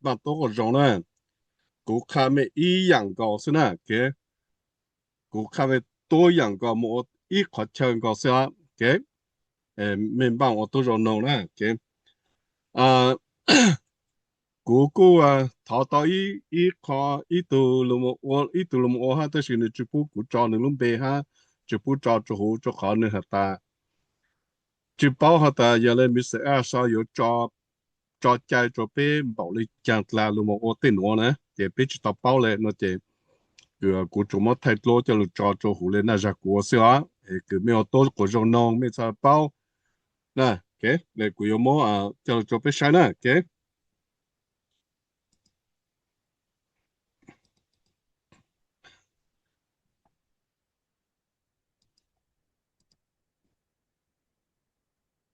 npaj tuab qhov zoo na. Kuv qha mej ib yaam nkaus xwb na, ok. Kuv qha mej tuab yaam nkaus mus ua ib qhov chaw nkaus xwb os, ok. Mej npaj ua tuab zoo noog na, ok. Kuv kuj thov tau ib, ib qho, ib tug lug mus ua, ib tug lug mus ua hab, tab sis nws tsi pub kuv tso nws lub npe hab tsi pub tso rua huv, rua qhov nws has tas tsi paub has tas yog le Mr. Ash yuav tso cai rua peb npaum le caag dlaag lug mus ua tej nuav na, ces peb tsi tau paub le no ces kuv tsuas muab thaij dluab coj lug tso rua huv le naj zag kuv ua xwb os. Kws mej ua tuab quas zoo noog mej txhaj paub na, ok. Le kuv yuav muab coj lug rua peb saib na, ok.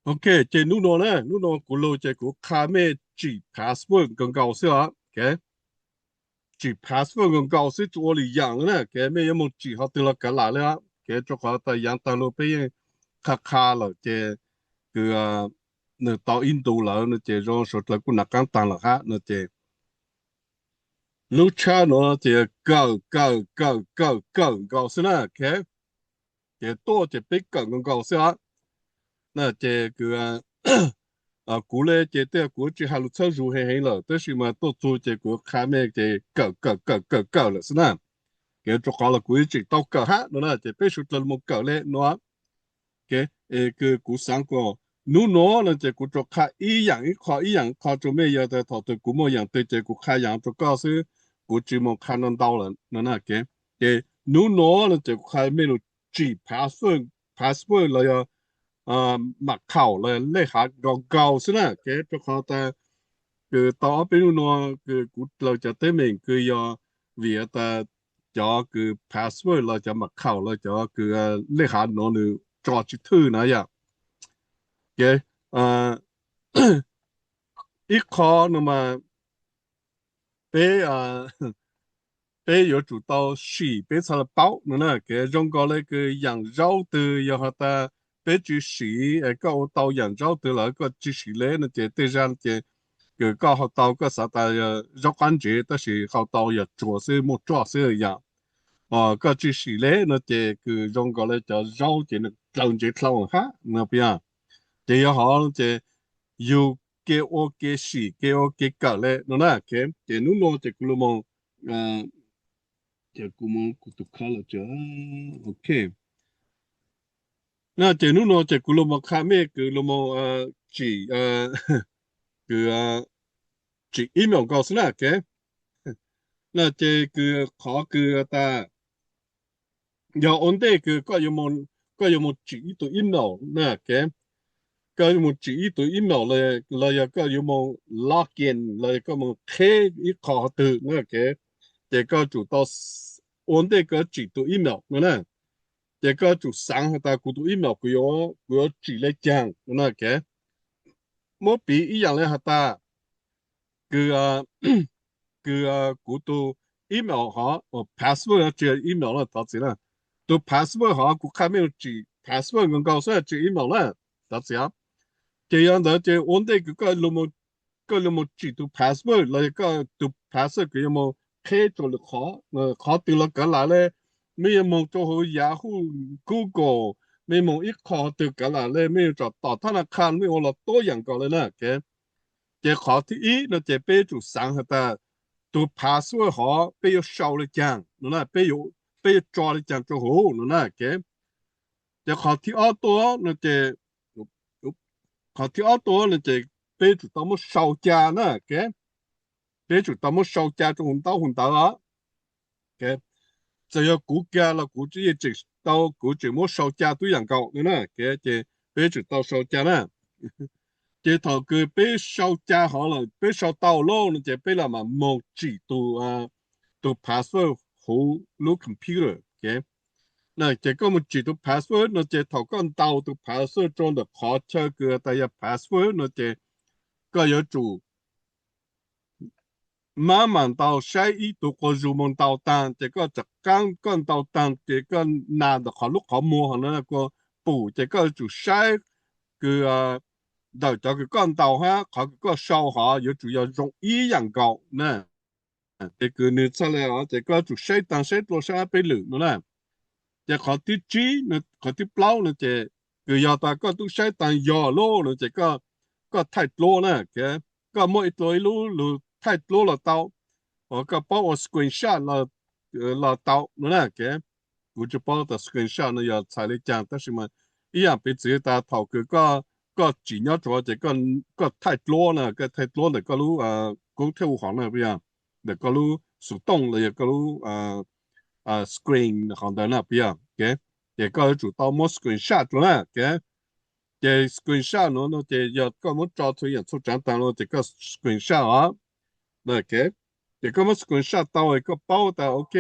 Ok, ces nub nua na, nub nua kuv lug ces kuv qha mej tsim password nkaus nkaus xwb os, ok. Tsim password nkaus nkaus xwb, tsi ua lwm yaam le na, ok. Mej yuav moog tsim hov twg los kav lam le os, ok, rua qhov tas yaav taag lug peb yeej qha qha lawm ces kws nwg tau ib ntu lawm no ces zoo suav dlawg kuj nav qaab taag lawm hab no ces lub tshab nuav ces kawm kawm kawm kawm kawm nkaus xwb na, ok. Ces tuaj ces peb kawm nkaus nkaus xwb os. Na ces kws kuv le ces tej kuv tsi has lug txhawb zug heev heev lawm, tab sis mas tuaj txug ces kuv qha mej ces kawm kawm kawm kawm kawm lawm xwb na. Ces rua qhov los kuv yeej tseem tau kawm hab no na, ces peb suav dlawg lug moog kawm le no. Ok, kws kuv xaav kuas nub nua no ces kuv tsuas qha ib yaam ib qho ib yaam ib qho rua mej, yog tas thaum twg kuv muaj yaam twg ces kuv qha yaam rua koj xwb, kuv tsi moog qha ntau ntau lawm no na, ok. Ces nub nua no ces kuv qha mej lug tsim password, password los yog mam khaum los lej hav nkaus nkaus xwb na, ok. Rua qhov tas kws tau ob peb nub nua kws kuv dlaws cov teeb meem kws yog vim tas cov kws password los cov mam khaum los cov kws lej hav nuav nws tso tsi thwj na yom. Ok, ib qho no mas peb, peb yuav tsum tau sim peb txhaj le paub no na, ok. Zoo nkaus le kws yaam zaub twg yog has tas peb tsi sim, koj ua tau yaam zaub twg lawm koj tsi sim le no ces tej zag ces kws koj hau tau koj xav tas zaub qab ntsev tab sis hau tau yog tsuag xwb muaj roj xwb yom. Koj tsi sim le no ces kws zoo nkaus le cov zaub ces nws dlaws ntsev dlhau hab no puas yog? Ces yog hov ces yug kev ua kev sim kev ua kev kawm le no na, ok. Ces nub nua ces kuv lug moog, ces kuv moog kuv tus kho lawm ces, ok. Na ces nub nua ces kuv lug moog qha mej kws lug moog tsim, kws tsim email nkaus xwb na, ok. Na ces kws qhov kws tas yog ua ntej kws koj yuav moog tsim ib tug email na, ok. Koj yuav moog tsim ib tug email los yog koj yuav moog login los yog koj moog qheb ib qho hov twg na, ok. Ces koj tsum tau, ua ntej koj tsim tus email no na, ces koj tsum xaav has tas kuv tus email kuv yuav, kuv yuav tsim le caag no na, ok. Muab piv ib yaam le has tas kws, kws kuv tus email hov, password tsi yog email na, thov txim na. Tus password hov kuv qha mej tsim password nkaus nkaus xwb tsi email na, thov txim. Ces yog ntawd ces ua ntej kws koj, koj lug moog tsim tus password los yog koj tus password kws yuav moog qheb rua lwm qhov, qhov twg los kav lam le, mej yuav moog rua huv Yahoo, Google, mej moog ib qho twg kav lam le, mej yuav tsom tom thab na kha mej ua los tuab yaam nkaus le na, ok. Ces qhov thib ib no ces peb tsum xaav has tas tus password hov peb yuav sau le caag no na, peb yuav tso le caag rua huv no na, ok. Ces qhov thib ob tuaj no ces, qhov thib ob tuaj no ces peb tsum tau muab sau ca na, ok. Peb tsum tau muab sau ca rua huv ntaub huv ntawv os. Txawm yog kuv ca los kuv tseem tau, kuv tseem muab sau ca tuab yaam nkaus no na, ces peb tsum tau sau ca na. Ces thaum kws peb sau ca hov lawm, peb sau tau lawm no ces peb lam mam moog tsim tus, tus password huv lub computer, ok. Na ces koj moog tsim tus password no ces thaum koj ntaus tus password rua ntawm qhov chaw kws tas yog password no ces koj yuav tsum maj mam ntaus saib ib tug quas zug moog ntaus taag ces koj rov qaab koj ntaus taag ces koj nas ntawm qhov lub qhov muag hov no kua pum ces koj yuav tsum saib kws ntawm cov kws koj ntaus hab qhov kws koj sau hov yuav tsum yog zoo ib yaam nkaus na. Ces kws nwg txhaj le os, ces koj yuav tsum saib taag saib dlua saib peb lwm no na. Ces qhov thib tsib, qhov thib plaub no ces kws yog tas koj tub saib taag yog lub no ces koj thaij dluab na, koj muab ib dlua ib lub lug thaij dluab los tau, hos koj paub ua screenshot los tau no na. Kuv tsi paub tas screenshot no yog txhais le caag tab sis mas ib yaam piv txwv tas thaum kws koj tsim nyob rua ces koj thaij dluab na, koj thaij dluab ntawm koj lub koob thaj u hov na, puas yog? Ntawm koj lub xuv tooj los yog koj lub screen hov ntawd na, puas yog? Ces koj yuav tsum tau muab screenshot rua na. Ces screenshot nuav no ces yog koj muab tso txhua yaam txhua tsaav taag no ces koj screenshot os. Ces koj muab screenshot tau koj paub tas ok,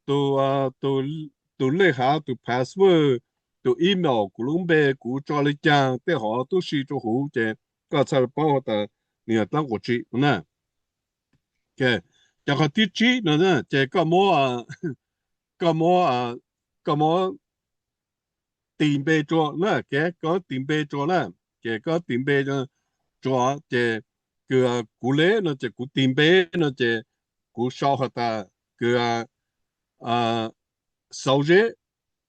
tus, tus lej hav, tus password, tus email, kuv lub npe kuv tso le caag, tej hov tub si rua huv ces koj txhaj paub tas nwg yog dlaab quas tsi no na. Ces qhov thib tsib no ces koj muab, koj muab, koj muab tis npe rua na, koj tis npe rua na. Ces koj tis npe rua ces kws kuv le no ces kuv tis npe no ces kuv sau has tas kws Xauv Zeb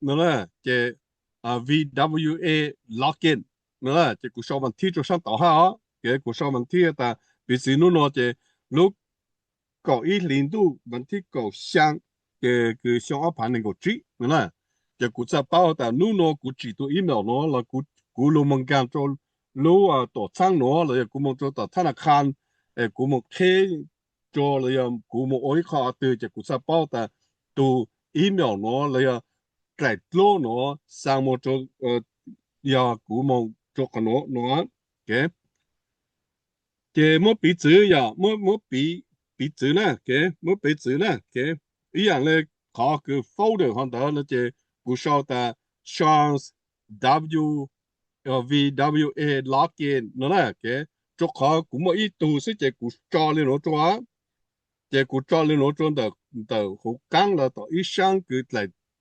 no na, ces V W A login no na, ces kuv sau vas thib rua saab tod hab os. Ces kuv sau vas thib tas piv txwv nub nua ces lub kaum ib hlis ntuj vas thib kaum xyaa, ces kws xyoo ob phav nees nkaum tsib no na. Ces kuv txhaj paub tas nub nua kuv tsim tus email nuav los kuv lug moog nkaag rua lub tuam txhaab nuav los yog kuv moog rua tom thab na kha es kuv moog qheb rua los yog kuv moog ua ib qho twg ces kuv txhaj paub tas tus email nuav los yog dlaim dluab nuav xaa moog rua, yog kuv moog rua qhov nuav no. Ces muab piv txwv yog muab, muab piv txwv na, muab piv txwv na. Ib yaam le qhov kws folder hov ntawd no ces kuv sau tas Sean W, V W A login no na. Rua qhov kuv muaj ib tug xwb ces kuv tso le nuav rua. Ces kuv tso le nuav rua ntawm huv qaab los tom ib saab kws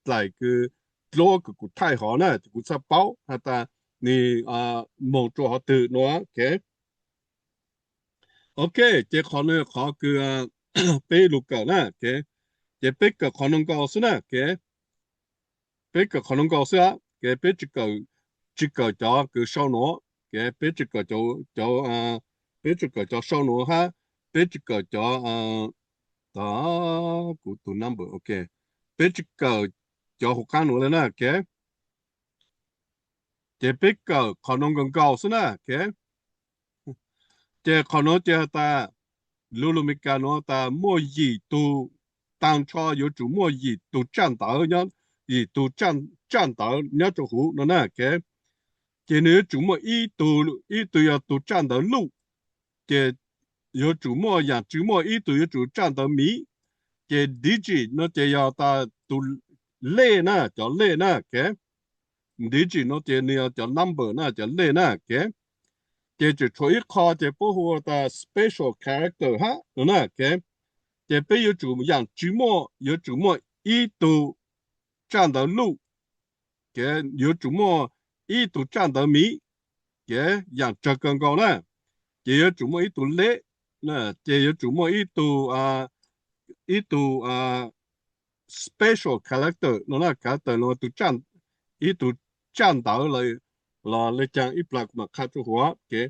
dlaim kws dluab kws kuv thaij hov na, ces kuv txhaj paub has tas nwg moog rua hov twg no. Ok, ces qhov nuav qhov kws peb lug kawm na. Ces peb kawm qhov nuav nkaus xwb na. Peb kawm qhov nuav nkaus xwb, ces peb tsi kawm cov kws sau nuav. Ces peb tsi kawm cov, peb tsi kawm cov sau nuav hab peb tsi kawm cov, kuv tus number, ok, peb tsi kawm cov huv qaab nuav le na. Ces peb kawm qhov nuav nkaus nkaus xwb na. Ces qhov nuav ces has tas, lub lus Meskas nuav tas muaj yim tug, taag nrho yuav tsum muaj yim tug tsaj ntawv nyob, yim tug tsaj ntawv nyob rua huv no na. Ces nwg yuav tsum muaj ib tug, ib tug yog tug tsaj ntawv luj, ces yuav tsum muaj, yaam tsi muaj ib tug yuav tsum tsaj ntawv miv. Ces digit no ces yog tas tus lej na, cov lej na. Digit no ces nwg yog cov number na, cov lej na. Ces tseem tshuav ib qho ces puab hu tas special character hab no na. Ces peb yuav tsum, yaam tsi muaj, yuav tsum muaj ib tug tsaj ntawv luj, ces yuav tsum muaj ib tug tsaj ntawv miv, ces yaam tsawg kawg nkaus na, ces yuav tsum muaj ib tug lej, ces yuav tsum muaj ib tug, ib tug special character no na, character no tus, ib tug tsaj ntawv los le caag ib plag kuv mam qha rua huv.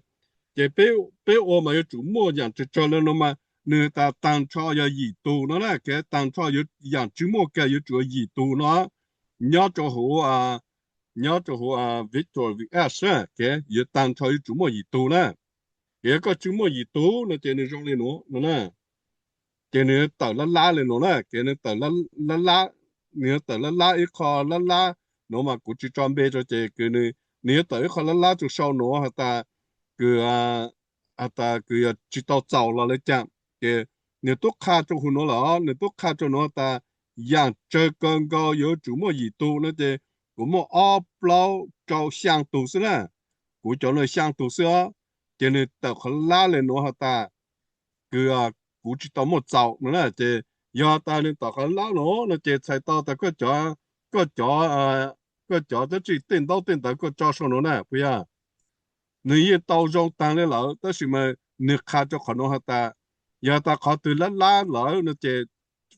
Ces peb ua mas yuav tsum muaj yaam tsawg tsawg le no mas nwg tas taag nrho yog yim tug no na, ces taag nrho yaam tsi muaj kag yuav tsum yog yim tug no nyob rua huv, nyob rua huv Visual V S na, ces yuav taag nrho yuav tsum muaj yim tug na. Ces yog koj tsi muaj yim tug no ces nwg zoo le nuav no na. Ces nwg tawm lab lab le nuav na, ces nwg tawm lab lab, nwg tawm lab lab ib qho lab lab nuav mas kuv tsi tso npe rua ces kws nwg, nwg yuav tawm ib qho lab lab rua sau nuav has tas kws, has tas kws yog tsi tau txaus los le caag. Ces nwg tub qha rua huv nuav lawm, nwg tub qha rua nuav tas yaam tsawg kawg nkaus yuav tsum muaj yim tug no ces kuv muaj ob plaub rau xyaa tug xwb na. Kuv cov no xyaa tug xwb os. Ces nwg tawm qhov lab le nuav has tas kws kuv tsi tau muaj txaus no na. Ces yog tas nwg tawm qhov lab nuav no ces txhais tau tas koj cov, koj cov, koj cov dlaab tsi tej ntaub tej ntawv koj tso sau nuav na, puas yog? nws yeej tau zoo taag le lawm, tab sis mas nws qha rau qhov nuav has tas, yog tas qhov twg lab lab lawm no ces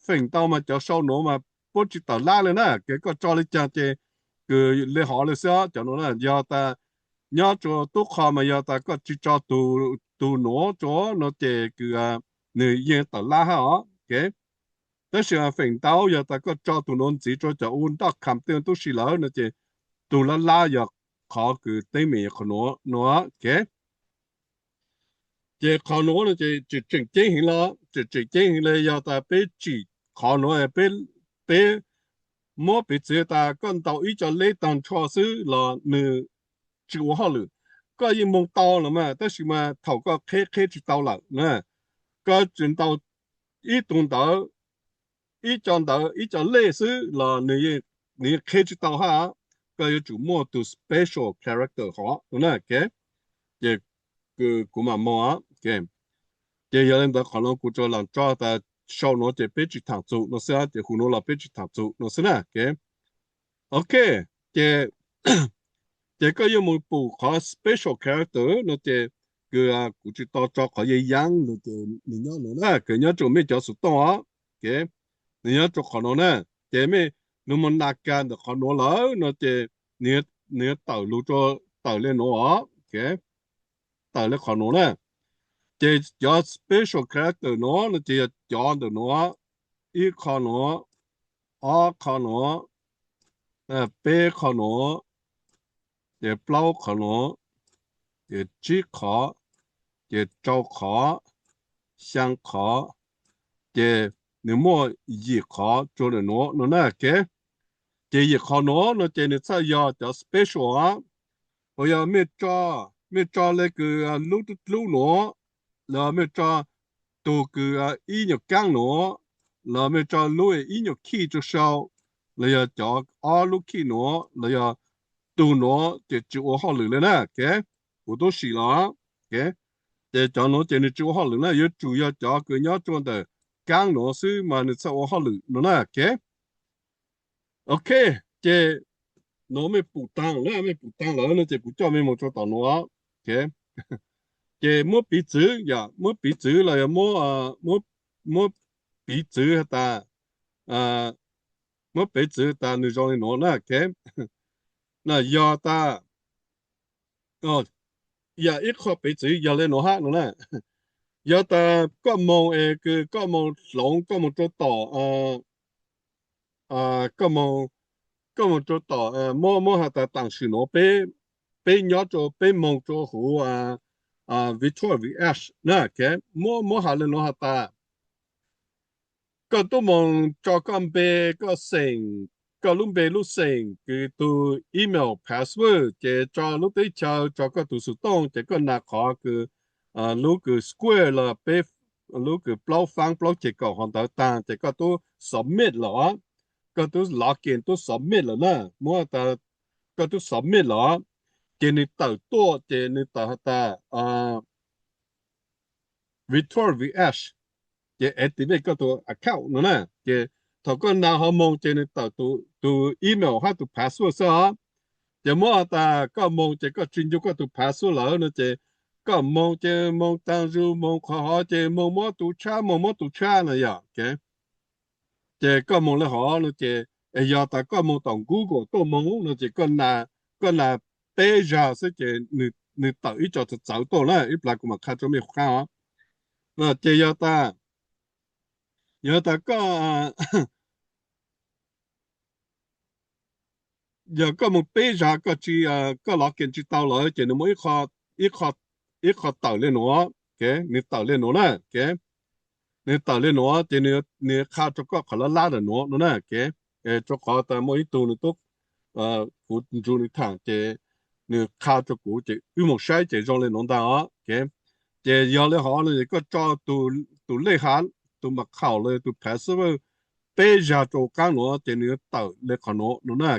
feem ntau mas cov sau nuav mas puab tsis tawm lab le na, kev koj tso le caag ces kws le hov le xwb cov nuav na. Yog tas nyob rua tub qho mas yog tas koj tsis tso tug nuav rua no ces kws nws yeej tawm lab hab os. Tab sis feem ntau yog tas koj tso tug nuav ntxiv rua cov u dot com tej tub si lawm no ces tug lab lab yog qhov kws teeb meem qhov nuav no. Ces qhov nuav no ces tseem ceeb heev los, tseem ceeb heev le. Yog tas peb tsim qhov nuav, peb, peb muab piv txwv tas koj ntaus ib co lej taag nrho xwb los nws tsis ua hauj lwm. Koj yeej moog tau los mas tab sis mas thaum koj qheb qheb tsis tau lawm na, koj tsis ntaus ib tug ntawv, ib co ntawv, ib co lej xwb los nws yeej qheb tsis tau hab. Koj yuav tsum muaj tus special character hov no na. Ces kuv mam moog. Ces yog le ntawd qhov nuav kuv tsuas lam tso tas sau nuav ces peb tsis thaam txug no xwb, ces hu nuav los peb tsis thaam txug no xwb na. Ok, ces, ces koj yuav mus pum qhov special character no ces kws kuv tsis tau tso qhov yeeb yaab no ces nws nyob nuav na, kws nyob rua mej cov xuv tooj os. Nws nyob rua qhov nuav na, ces mej, nws mus nas kag ntawm qhov nuav lawm no ces nws yuav tawm lug rua, tawm le nuav os. Tawm le qhov nuav na. Ces cov special character nuav no ces yog cov ntawm nuav, ib qho nuav, ob qho nuav, peb qho nuav, ces plaub qho nuav, ces tsib qhov, ces rau qhov, xyaa qhov, ces nws muaj yim qhov rua ntawm nuav no na. Ces yim qhov nuav no ces nws txhaj yog cov special os. Uas yog mej tso, mej tso le kws lub dlub nuav, los mej tso tug kws ib nyuag kaab nuav, los mej tso lub ib nyuag khij rua sau, los yog cov ob lub khij nuav, los yog tug nuav ces tsis ua hauj lwm le na. Kuv tub sim los, ces cov nuav ces nws tsis ua hauj lwm na, yuav tsum yog cov kws nyob rua ntawm kaab nuav xwb mas nws txhaj ua hauj lwm no na. Ok, ces nuav mej pum taag na, mej pum taag lawm no ces kuv coj mej mus rua tom nuav. Ces muab piv txwv, yog muab piv txwv los yog muab, muab piv txwv has tas, muab piv txwv tas nws zoo le nuav na. Na yog tas, yog ib qho piv txwv yog le nuav hab no na. Yog tas koj moog es kws koj moog hloov, koj moog rua tom, koj moog, koj moog rua tom, muab, muab has tas taam sim nuav peb, peb nyob rua, peb moog rua huv Victoria Village na. Muab, muab has le nuav has tas koj tub moog tso koj npe, koj xeem, koj lub npe lub xeem kws tug email password, ces tso lub teb chaws, tso koj tug xuv tooj, ces koj nas qhov kws, lub kws square los peb, lub kws plaub faab plaub ceg kaum hov ntawd taag ces koj tub submit lawm os. Koj tub log in tub submit lawm na, muab tas koj tub submit lawm, ces nws tawm tuaj ces nws tawm has tas Victoria Village, ces activate koj tug account no na. Ces thaum koj nas hov moog ces nws tawm tug email hab tug password xwb os. Ces muab has tas koj moog ces koj tsis ncu koj tug password lawm no ces koj moog ces moog taag zug, moog qhov hov ces moog muab tug tshab, moog muab tug tshab na yom. Ces koj moog le hov no ces, es yog tas koj moog tom Google tuaj moog no ces koj nas peb zag xwb ces nws tawm ib co txawv txawv tuaj na, ib plag kuv mam qha rua mej qaab os. Ces yog tas, yog tas koj, yog koj moog peb zag koj tsis, koj log in tsis tau lawm ces nws muaj ib qho, ib qho tawm le nuav, nws tawm le nuav na. Nws tawm le nuav ces nws qha rua koj qhov lab lab ntawm nuav no na. Rua qhov tas muaj ib tug nws tub, kuv nrug nws thaam ces nws qha rua kuv ces wb moog saib ces zoo le nuav ntag os. Ces yog le hov no es koj tso tus lej hav, tus maj khaum los yog tus password peb zag rua qaab nuav ces nws yuav tawm le qhov nuav no na.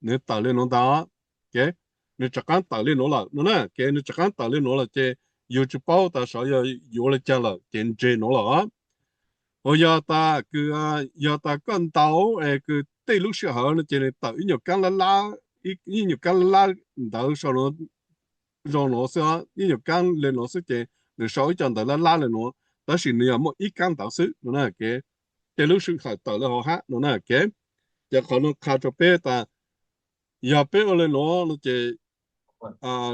Nws tawm le nuav ntag os. Nws rov qaab tawm le nuav lawm no na. Nws rov qaab tawm le nuav lawm ces yus tsis paub tas sav yog yuav le caag lawm ces ntseg nuav lawm os. Uas yog tas kws, yog tas koj ntaus es kws tej lub sij hawm no ces nws tawm ib nyuag kaab lab lab, ib nyuag kaab lab lab ntawd sau nuav, zoo nuav xwb, ib nyuag kaab le nuav xwb ces nws sau ib co ntawv lab lab le nuav, tab sis nws yog muaj ib kaab ntawv xwb no na, ok. Ces lub sij hawm tawm le hauv hab no na, ok. Ces qhov nuav qha rua peb tas yog peb ua le nuav no ces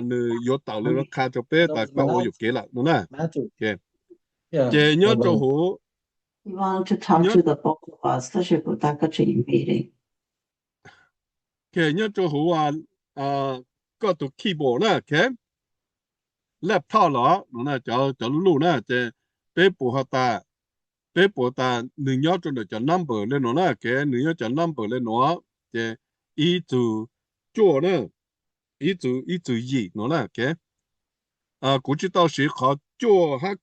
nws yuav tawm le nuav qha rua peb tas koj ua yuam kev lawm no na. Ces nyob rua huv, nyob rua huv koj tug keyboard na, ok. Laptop los no na, cov, cov luj luj na, ces peb pum has tas, peb pum tas nws nyob rua ntawm cov number le nuav na, ok. Nws nyob cov number le nuav, ces ib txug cuaj na, ib txug, ib txug yim nuav na, ok. Kuv tsi tau siv qhov cuaj hab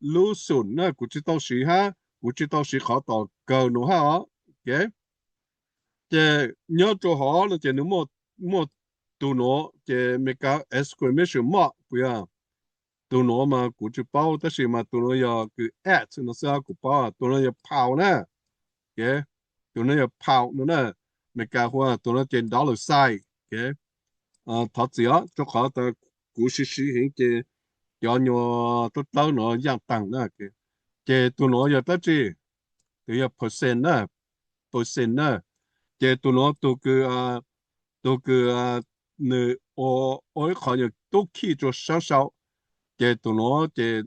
lub xoom na, kuv tsi tau siv hab, kuv tsi tau siv qhov tom kawg nuav hab os, ok. Ces nyob rua hov no ces nws muaj, muaj tug nuav ces Meskas exclamation mark puas yog? Tug nuav mas kuv tsi paub tab sis mas tug nuav yog kws at no xwb kuv paub. Tug nuav yog pound na, ok. Tug nuav yog pound no na, Meskas hu tug nuav ces dollar sign, ok. Thov txim os, rua qhov tas kuv siv siv heev ces cov nyuas dlawb dlawb nuav yaaj taag na, ok. Ces tug nuav yog dlaab tsi? Tug yog percent na, percent na. Ces tug nuav tug kws, tug kws nws ua, ua ib qho nyuas tub khij rua saab sau, ces tug nuav ces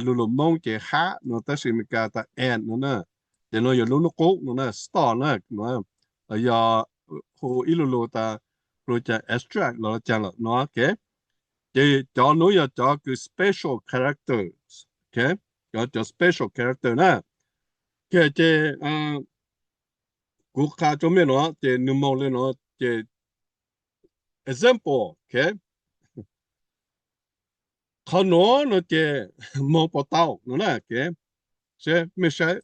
lu lug Moob ces hab no tab sis Meskas tas and no na. Ces nuav yog lub nub qub no na, star na, yog hu ib lu lug tas, lu caag abstract los caag lawm no, ok. Ces cov nuav yog cov kws special characters, ok. Cov, cov special character na. Ok, ces kuv qha rua mej nuav ces nws moog le nuav ces example, ok. Qhov nuav no ces moog puas tau no na, ok. Mej saib,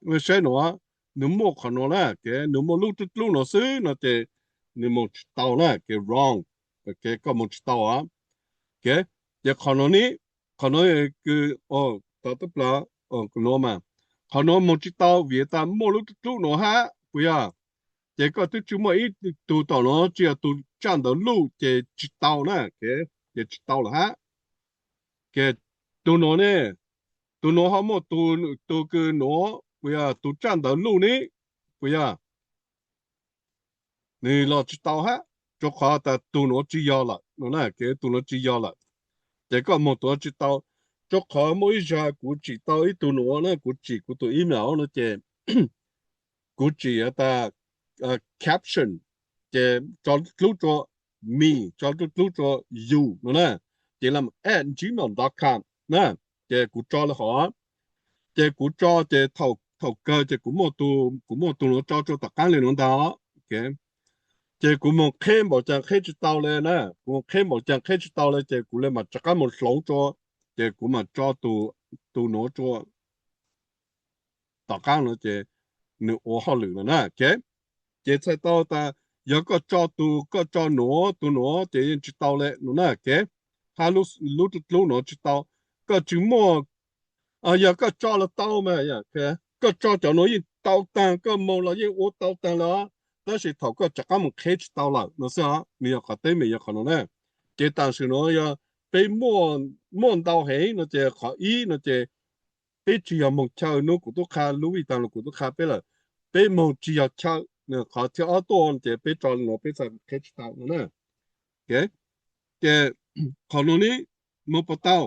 mej saib nuav, nws muaj qhov nuav na, ok. Nws muaj lub dlub dlub nuav xwb no ces nws moog tsi tau na, ok, wrong, ok, koj moog tsi tau os. Ok, ces qhov nuav ne, qhov nuav kws, tau tub plag, nuav mas, qhov nuav moog tsi tau vim tas muaj lub dlub dlub nuav hab puas yog? Ces koj twb tsi muaj ib tug tom nuav tsi yog tug tsaj ntawv luj ces tsi tau na, ok, ces tsi tau lawm hab. Ok, tug nuav ne, tug nuav ho muaj tug, tug kws nuav puas yog? Tug tsaj ntawv luj ne puas yog? Nws los tsi tau hab, rua qhov tas tug nuav tsi yog lawm no na, ok, tug nuav tsi yog lawm. Ces koj moog tug nuav tsi tau, rua qhov muaj ib zag kuv tsim tau ib tug nuav na, kuv tsim kuv tug email no ces kuv tsim tas caption, ces tso dlub rua me, tso dlub dlub rua you no na, ces lam at gmail dot com na, ces kuv tso le hov. Ces kuv tso ces thaum, thaum kawg ces kuv muaj tug, kuv muaj tug nuav tso rua tom qaab le nuav ntag. Ok, ces kuv moog qheb npaum caag qheb tsi tau le na, kuv moog qheb npaum caag qheb tsi tau le ces kuv le maam rov qaab moog hloov rua, ces kuv maam tso tug, tug nuav rua tom qaab no ces nws ua hauj lwm lawm na, ok. Ces txhais tau tas yog koj tso tug, koj tso nuav, tug nuav ces yeej tsi tau le no na, ok. Hab lub, lub dlub nuav tsi tau, koj tsi muaj, yog koj tso los tau mas, koj tso cov nuav yeej tau taag, koj moog los yeej ua tau taag le, tab sis thaum koj rov qaab moog qheb tsi tau lawm no xwb os, nws yog qhov teeb meem yog qhov nuav na. Ces tam sim nuav yog peb muaj, muaj ntau heev no ces qhov ib no ces peb tsi yog moog chaw, nub kuv tub qha, lub vij taag los kuv tub qha peb lawm, peb moog tsi yog chaw, qhov thib ob tuaj ces peb tso le nuav peb txhaj qheb tsi tau no na. Ok, ces qhov nuav ne moog puas tau?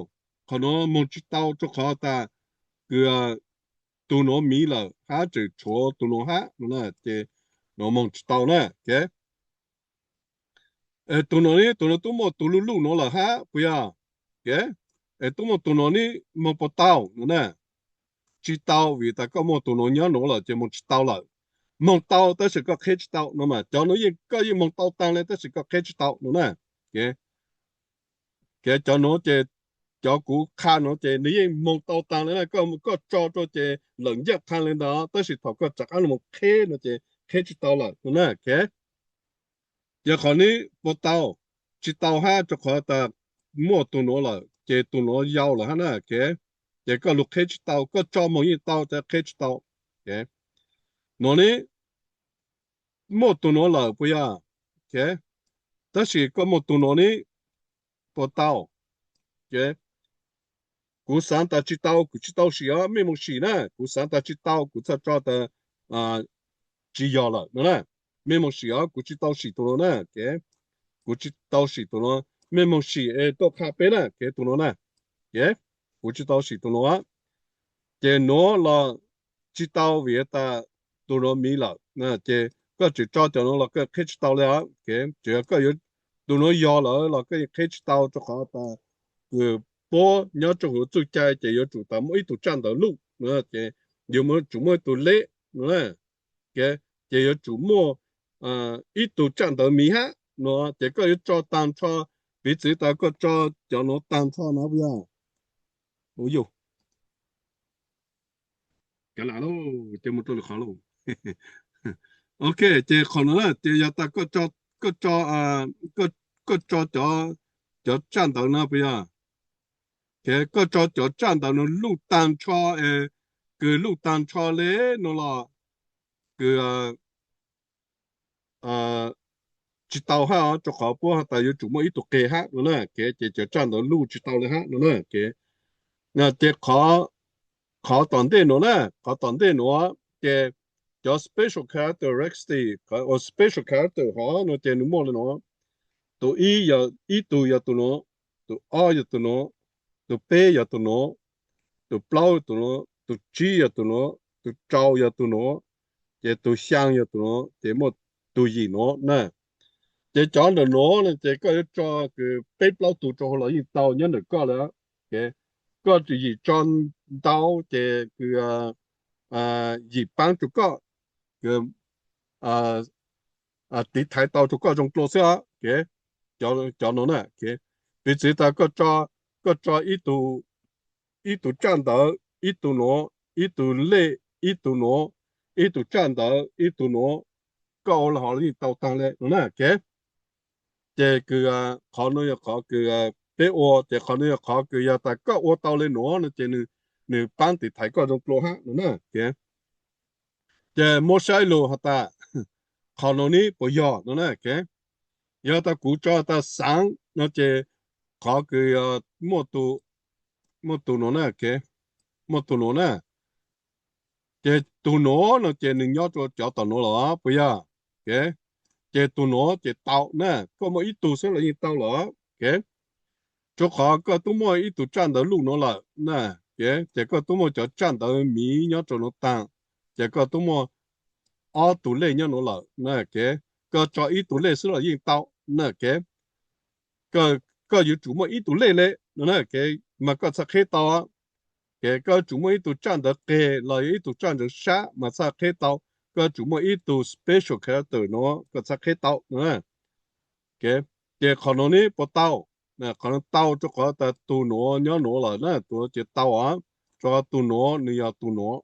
Qhov nuav moog tsi tau rua qhov tas kws tug nuav miv lawm hab tseem tshuav tug nuav hab no na, ces nuav moog tsi tau na, ok. Tug nuav ne, tug nuav tub muaj tug luj luj nuav lawm hab puas yog? Ok, tub muaj tug nuav ne moog puas tau no na? Tsi tau, vim tas koj muaj tug nuav nyob nuav lawm ces moog tsi tau lawm. Moog tau tab sis koj qheb tsi tau no mas, cov nuav yeej, koj yeej moog tau taag le tab sis koj qheb tsi tau no na. Ok, cov nuav ces, cov kuv qha nuav ces nws yeej moog tau taag le na, koj, koj tso rua ces lawm ncaaj qha le ntag, tab sis thaum koj rov qaab moog qheb no ces qheb tsi tau lawm no na, ok. Ces qhov ne puas tau? Tsi tau hab, rua qhov tas muaj tug nuav lawm ces tug nuav yau lawm hab na, ok. Ces koj lug qheb tsi tau, koj tso moog yeej tau, tab qheb tsi tau. Ok, nuav ne muaj tug nuav lawm puas yog? Ok, tab sis koj muaj tug nuav ne, puas tau? Ces kuv xav tas tsis tau, kuv tsis tau sim os, mej moog sim na, kuv xav tas tsis tau, kuv txhaj tso tas tsis yog lawm no na. Mej moog sim os, kuv tsis tau sim tus nuav na, kuv tsis tau sim tus nuav, mej moog sim es tuaj qha peb na, tus nuav na, kuv tsis tau sim tus nuav. Ces nuav los tsis tau vim tas tus nuav miv lawm, ces koj tseem tso cov nuav los koj qheb tsis tau li os. Tseem yog koj yuav, tus nuav yog lawm los koj qheb tsis tau rua qhov tas kws puab nyob rua huv txuj cai ces yuav tsum tas muaj ib tug tsaj ntawv luj, ces yuav tsum muaj ib tug lej no, ces yuav tsum muaj ib tug tsaj ntawv miv hab no, ces koj yuav tso taag nrho, piv txwv tas koj tso cov nuav taag nrho no puas yog? Ua yug kav lam lauj, ces mus rua lwm qhov lauj. Ok, ces qhov nuav na ces yog tas koj tso, koj tso, koj tso cov, cov tsaj ntawv no puas yog? Koj tso cov tsaj ntawv no luj taag nrho, kws luj taag nrho le no los kws tsis tau hab, rua qhov puab has tas yuav tsum muaj ib tug qe hab no na, ces cov tsaj ntawv luj tsis tau le hab no na. Ces qhov tom ntej nuav na, qhov tom ntej nuav ces cov special characteristic, special character hov no ces nws muaj le nuav. Tus ib, ib tug yog tus nuav, tus ob yog tus nuav, tus peb yog tus nuav, tus plaub yog tus nuav, tus tsib yog tus nuav, tus rau yog tus nuav, ces tus xyaa yog tus nuav, ces muaj tus yim nuav na. Ces cov ntawm nuav ces koj yuav tso kws peb plaub tug rua huv los yeej tau nyob ntawm koj lawm. Koj tsis yim tso ntau ces kws yim paab rua koj, kws tiv thaiv tau rua koj zoo dlua xwb os. Cov nuav na, piv txwv tas koj tso ib tug tsaj ntawv, ib tug nuav, ib tug lej, ib tug nuav, ib tug tsaj ntawv, ib tug nuav, koj ua le hov los yeej tau taag le no na. Ces kws qhov nuav yog qhov kws peb ua, ces qhov nuav yog qhov kws yog tas koj ua tau le nuav no ces nws paab tiv thaiv koj zoo dlua hab no na. Ces muab saib lug has tas qhov nuav neb puas yog no na. Yog tas kuv tso tas xaav no ces qhov kws muaj tus, muaj tus nuav na, muaj tus nuav na. Ces tus nuav no ces nws nyob rua cov tom nuav los puas yog? Ces tus nuav ces tau na, koj muaj ib tug xwb los yeej tau lawm. Rua qhov koj tub muaj ib tug tsaj ntawv luj nuav lawm na, ces koj tub muaj cov tsaj ntawv miv nyob rua nuav taag, ces koj tub muaj ob tug lej nyob nuav lawm na. Koj tso ib tug lej xwb los yeej tau na. Koj yuav tsum muaj ib tug lej le no na, mas koj txhaj qheb tau. Ces koj yuav tsum muaj ib tug tsaj ntawv qeg los yog ib tug tsaj ntawv sab mas txhaj qheb tau. Koj yuav tsum muaj ib tug special character nuav koj txhaj qheb tau. Ces qhov nuav neb puas tau? Qhov nuav tau rua qhov tas tus nuav nyob nuav lawm na, tus nuav ces tau os, rua qhov tus nuav nws yog tus nuav.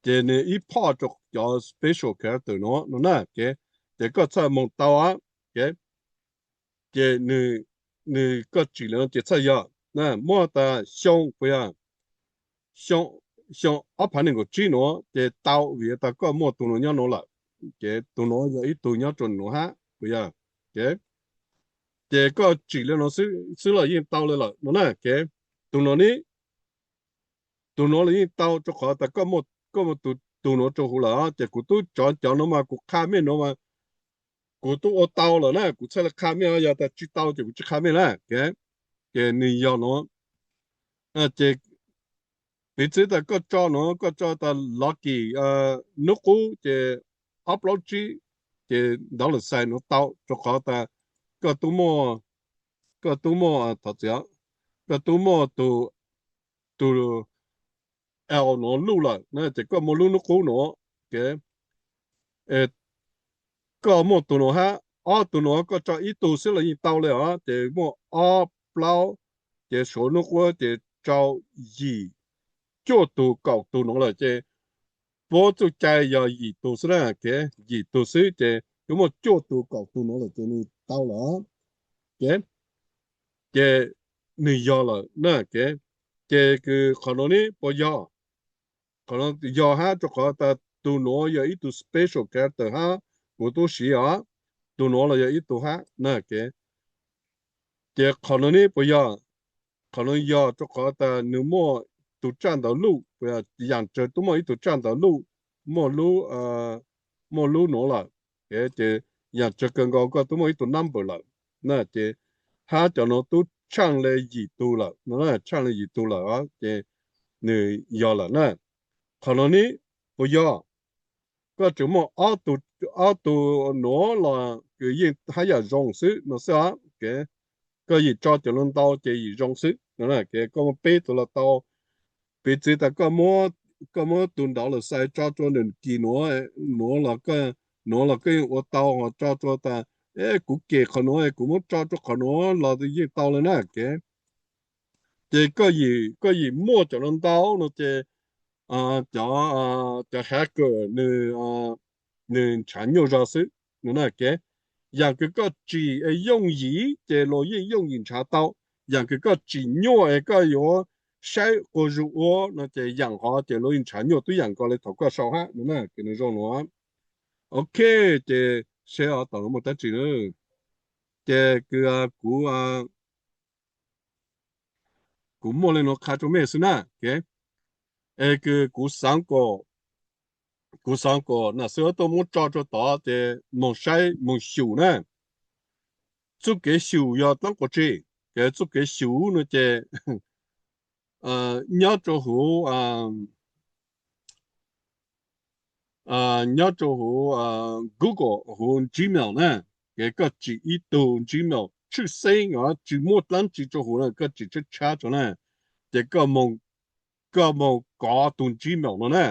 Ces nws ib phoj rua cov special character nuav no na. Ces koj txhaj moog tau os. Ces nws, koj tsim le nuav ces txhaj yog, muab tas xyoo puas yog, xyoo ob phav nees nkaum tsib nuav ces tau vim tas koj muaj tus nuav nyob nuav lawm. Ces tus nuav yog ib tug nyob rua nuav hab puas yog? Ces koj tsim le nuav xwb los yeej tau le lawm no na. Ces tus nuav ne, tus nuav los yeej tau rua qhov tas koj muaj tus nuav rua huv lawm. Ces kuv tub tso cov nuav mas kuv qha mej nuav mas kuv tub ua tau lawm na, kuv txhaj le qha mej, yog tas tsis tau ces kuv tsis qha mej na. Ces nws yog nuav, ces piv txwv tas koj tso nuav, koj tso tas lucky, nub qub ces ob plaub tsib, ces ntawd lawm xais nuav tau rua qhov tas koj tub muaj, koj tub muaj, thov txim, koj tub muaj tus, tus L nuav luj lawm na, ces koj muaj lub nub qub nuav. Koj muaj tus nuav hab, ob tug nuav koj tso ib tug xwb los yeej tau le os. Ces muaj ob plaub, ces suav nub qub ces rau yim, cuaj tug kaum tug nuav lawm. Ces puab txuj cai yog yim tug xwb na, yim tug xwb ces twb muaj cuaj tug kaum tug nuav lawm ces nws tau lawm. Ces nws yog lawm na. Ces kws qhov nuav ne puas yog? Qhov nuav yog hab, rua qhov tas tus nuav yog ib tug special character hab, kuv tub siv os, tus nuav los yog ib tug hab na. Ces Ces qhov no ne puas yog? Qhov no yog rau qhov tas nws muaj tus tsaj ntawv luj, yam tsawg twb muaj ib tug tsaj ntawv luj, muaj lub, muaj lub nuav lawm. Ces yam tsawg kawg nkaus koj twb muaj ib tug number lawm na. Ces hab cov no twb tshaaj le yim tug lawm, tshaaj le yim tug lawm os. Ces nws yog lawm na. Qhov no ne puas yog? Koj tseem muaj ob tug, ob tug nuav los kws yeej hab yam zoo xwb no xwb os. Koj yim tso cov lug ntau ces yim zoo xwb. Koj muaj peb tug los tau. Piv txwv tas koj muab tus ntawd lawm xais tso rua nws kis nuav, nuav los, nuav los koj yeej ua tau, ho tso rua tas, e, kuv kem qhov nuav kuv muab tso rua qhov nuav los yeej tau le na. Ces koj yim, koj yim muaj cov lug ntau no ces cov, cov hacker nws, nws nrhav nyuaj zog xwb no na. Yam kws koj tsim yooj yim ces luag yeej yooj yim nrhav tau. Yam kws koj tsim nyuaj es koj yuav saib quas zug ua no ces yam hov ces luag yeej nrhav nyuaj tib yam nkaus le thaum koj sau hab no na. Ces nws zoo nuav. Ok, ces seb tom nuav muaj dlaab tsi na. Ces kws kuv, kuv muaj le nuav qha rua mej xwb na. Es kws kuv xaav kom, kuv xaav kom nam xib hwb tuaj muab tso rua tod ces moog saib moog xyum na. Txuj kev xyum yog dlaab qhov tsi? Ces txuj kev xyum no ces nyob rua huv, nyob rua huv Google, huv Gmail na. Ces koj tsim ib tug Gmail tshwj xeeb os, tsis muaj dlaab tsi rua huv na, koj tsim tshab tshab rua na. Ces koj moog kov tug Gmail no na.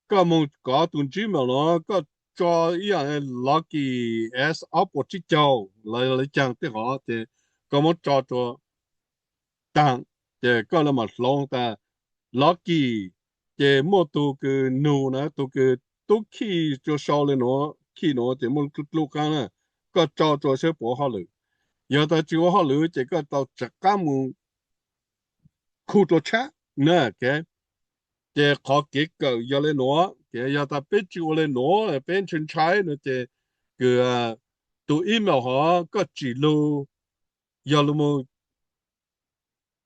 Koj moog kov tug Gmail no, koj tso ib yam Lucky S ob puas tsib caug lawv caag tej hov ces koj muab tso rua taag, ces koj le maam hloov tas Lucky, ces muaj tug kws nug na, tug kws tub khij rua sau le nuav, khij nuav ces muaj dlub dlub qaab na, koj tso rua saib puas ua hauj lwm. Yog tas tsis ua hauj lwm ces koj tau rov qaab moog khu dlua tshab na. Ces qhov kev kawm yog le nuav, ces yog tas peb tsis ua le nuav peb ntshai ntshai no ces kws tus email hov koj tsim lug, yog lug moog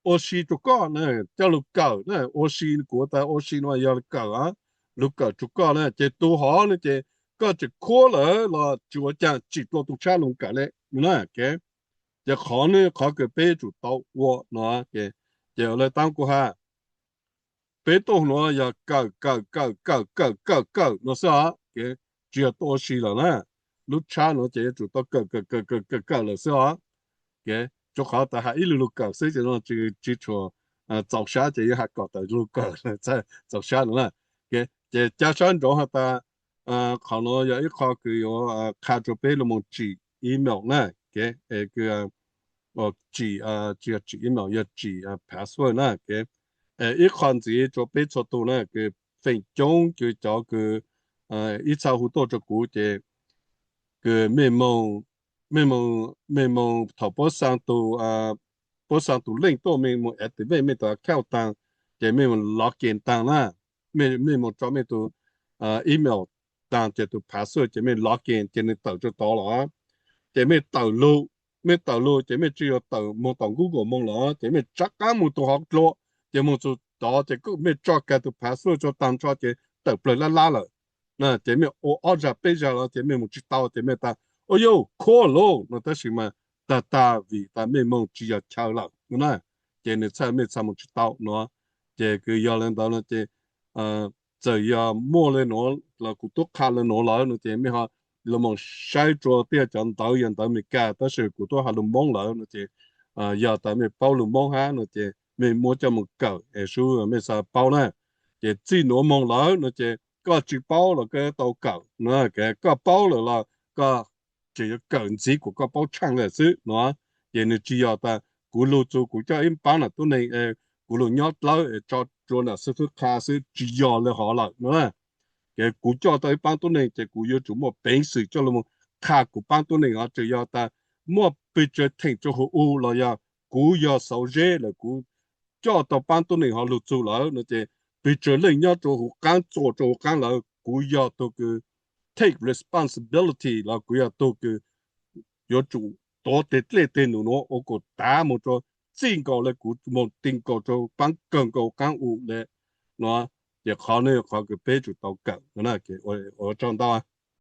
ua si rua koj na, coj lug kawm na, ua si, kuv tas ua si no yog lug kawm, lug kawm rua koj na. Ces tus hov no ces koj tseem khuab lawm los tsis ua caag, tsim dlua tug tshab lug kawm le na. Ces qhov no qhov kws peb yuav tsum tau ua no. Ces lawv taab kuv has, peb tuaj nuav yog kawm kawm kawm kawm kawm kawm kawm no xwb os. Tsis yog tuaj ua si lawm na. Lub tshab nuav ces yuav tsum tau kawm kawm kawm kawm kawm kawm lawm xwb os. Rua qhov tas has ib lug lug kawm xwb ces no tsis tshua txaus sab ces yuav has kom tas lug kawm txaus sab no na. Ces ca sab nraud has tas qhov nuav yog ib qho kws yuav qha rua peb lug moog tsim email na. Tsim, tsis yog tsim email, yog tsim password na. Ib qho ntxiv rua peb txhua tug na, kws feem coob kws cov kws ib txha hu tuaj rua kuv ces kws mej moog, mej moog, mej moog thaum puab xaa tus, puab xaa tus link tuaj mej moog activate mej tus account taag, ces mej moog log in taag na, mej moog tso mej tus email taag ces tus password ces mej log in ces nwg tawm rua tod los. Ces mej tawm lug, mej tawm lug ces mej tsi yog tawm moog tom Google moog los, ces mej rov qaab moog tus hov dlua, ces moog txug tod ces mej tso kag tus password rua taag nrho ces tawm plawg lab lab lawm. Ces mej ua ob zag peb zag los ces mej moog tsi tau ces mej tas, u yuj, khuab lauj no, tab sis mas tag tag vim tas mej moog tsi yog chaw lawm no na, ces nwg txhaj mej txhaj moog tsi tau no. Ces kws yog le ntawd no ces txawm yog muaj le nuav los kuv tub qha le nuav lawm no ces mej ho lug moog saib rua tej cov ntawv yog ntawv Amelikas tab sis kuv tub has lug Moob lawm no ces yog tas mej paub lug Moob hab no ces mej muab coj moog kawm es sub mej xaav paub na. Ces txij nuav moog lawm no ces koj tsi paub los koj tau kawm no, koj paub lawm los koj tseem yuav kawm ntxiv kuas koj paub tshaaj lawm xwb no. Ces nwg tsi yog tas kuv lug txug kuv coj ib paab nam tub neeg, kuv lug nyob dlawb es tso rua nam xib fwb qha xwb, tsi yog le hov lawm no. Ces kuv coj tau ib paab tub neeg ces kuv yuav tsum muaj peev xwm coj lug moog qha kuv paab tub neeg hov, tseem yog tas muaj pes tsawg theem rua huv u los yog kuv yog xauv zeb lawm kuv coj tau paab tub neeg hov lug txug lawm no ces pes tsawg leej nyob rua huv qaab txuas rua huv qaab lawm kuv yog tug kws take responsibility los kuv yog tug kws yuav tsum tuav teg dlej teg num nuav ua kuas tav moog rua txij nkaus le kuv moog ti nkaus rua paab kawg nkaus qaab u le no. Ces qhov nuav yog qhov kws peb tsum tau kawm no na. Ua tsaug ntau.